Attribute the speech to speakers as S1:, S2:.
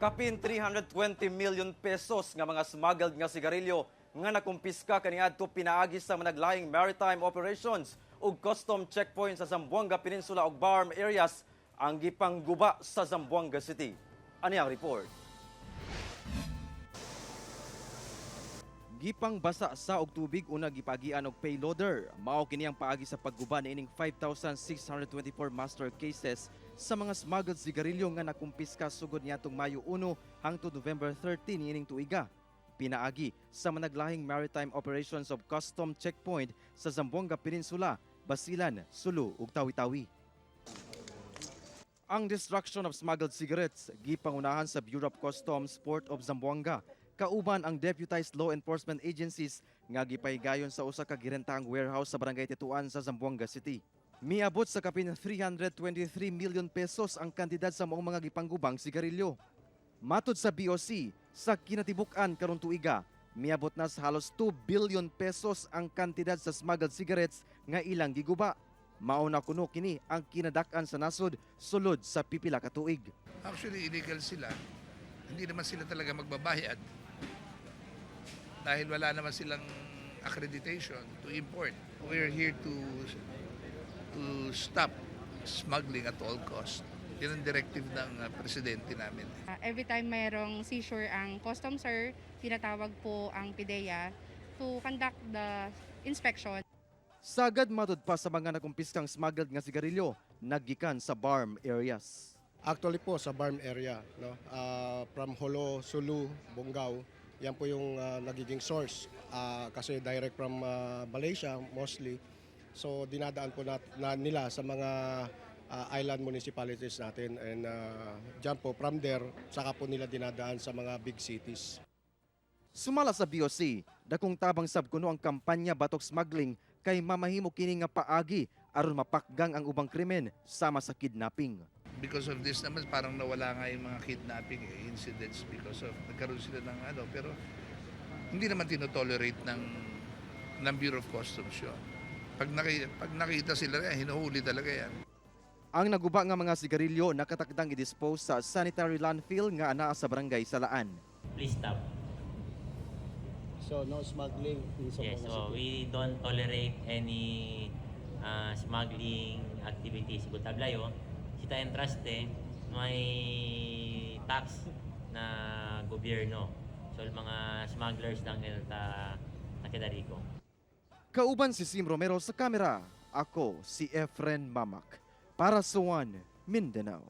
S1: Kapin 320 million pesos nga mga smuggled nga sigarilyo nga nakumpiska kaniadto pinaagi sa managlaing maritime operations ug custom checkpoint sa Zamboanga Peninsula ug BARMM areas ang gipangguba sa Zamboanga City. Ani ang report. Gipang basa sa og tubig una gipagian og payloader. Mao kini ang paagi sa pagguba niining 5,624 master cases sa mga smuggled sigarilyo nga nakumpiska sugod niadtong Mayo 1 hangtod November 30 niining tuiga. Pinaagi sa managlahing maritime operations of custom checkpoint sa Zamboanga Peninsula, Basilan, Sulu ug Tawi-Tawi. Ang destruction of smuggled cigarettes gipangunahan sa Bureau of Customs, Port of Zamboanga, kauban ang deputized law enforcement agencies nga gipahigayon sa usa ka girentahang warehouse sa Barangay Tetuan sa Zamboanga City. Miabot sa kapin 323 million pesos ang kantidad sa maong mga gipanggubang sigarilyo. Matod sa BOC, sa kinatibuk-an karon tuiga, miabot na sa halos 2 billion pesos ang kantidad sa smuggled cigarettes nga ilang giguba. Mao na kuno kini ang kinadak-an sa nasod sulod sa pipila ka tuig.
S2: Actually, illegal sila. Hindi naman sila talaga magbabayad dahil wala naman silang accreditation to import. We're here to stop smuggling at all cost. Yun ang directive ng presidente namin.
S3: Every time mayroong seizure ang custom, sir, tinatawag po ang PDEA to conduct the inspection.
S1: Sagad matud pa sa mga nakumpiskang smuggled nga sigarilyo naggikan sa BARMM areas.
S4: Actually po sa BARMM area, no? From Jolo, Sulu, Bongao, yan po yung nagiging source. Kasi direct from Malaysia mostly. So dinadaan po na nila sa mga island municipalities natin and dyan po from there saka po nila dinadaan sa mga big cities.
S1: Sumala sa BOC, dakong tabang sab kuno ang kampanya batok smuggling kay mamahimo kini nga paagi aron mapakgang ang ubang krimen sama sa kidnapping.
S2: Because of this naman, parang nawala nga yung mga kidnapping incidents because of nagkaroon sila ng ano. Pero hindi naman tinotolerate ng Bureau of Customs yun. Pag nakita sila yan, hinuhuli talaga yan.
S1: Ang naguba nga mga sigarilyo nakatakdang i-dispose sa sanitary landfill nga anaa sa Barangay Salaan.
S5: Please stop.
S4: So no smuggling in
S5: Yes, so we don't tolerate any smuggling activities. Butablayo, sita entraste, may tax na gobyerno. So mga smugglers lang ta nakidariko.
S1: Kauban si Sim Romero sa kamera. Ako si Efren Mamak. Para sa One Mindanao.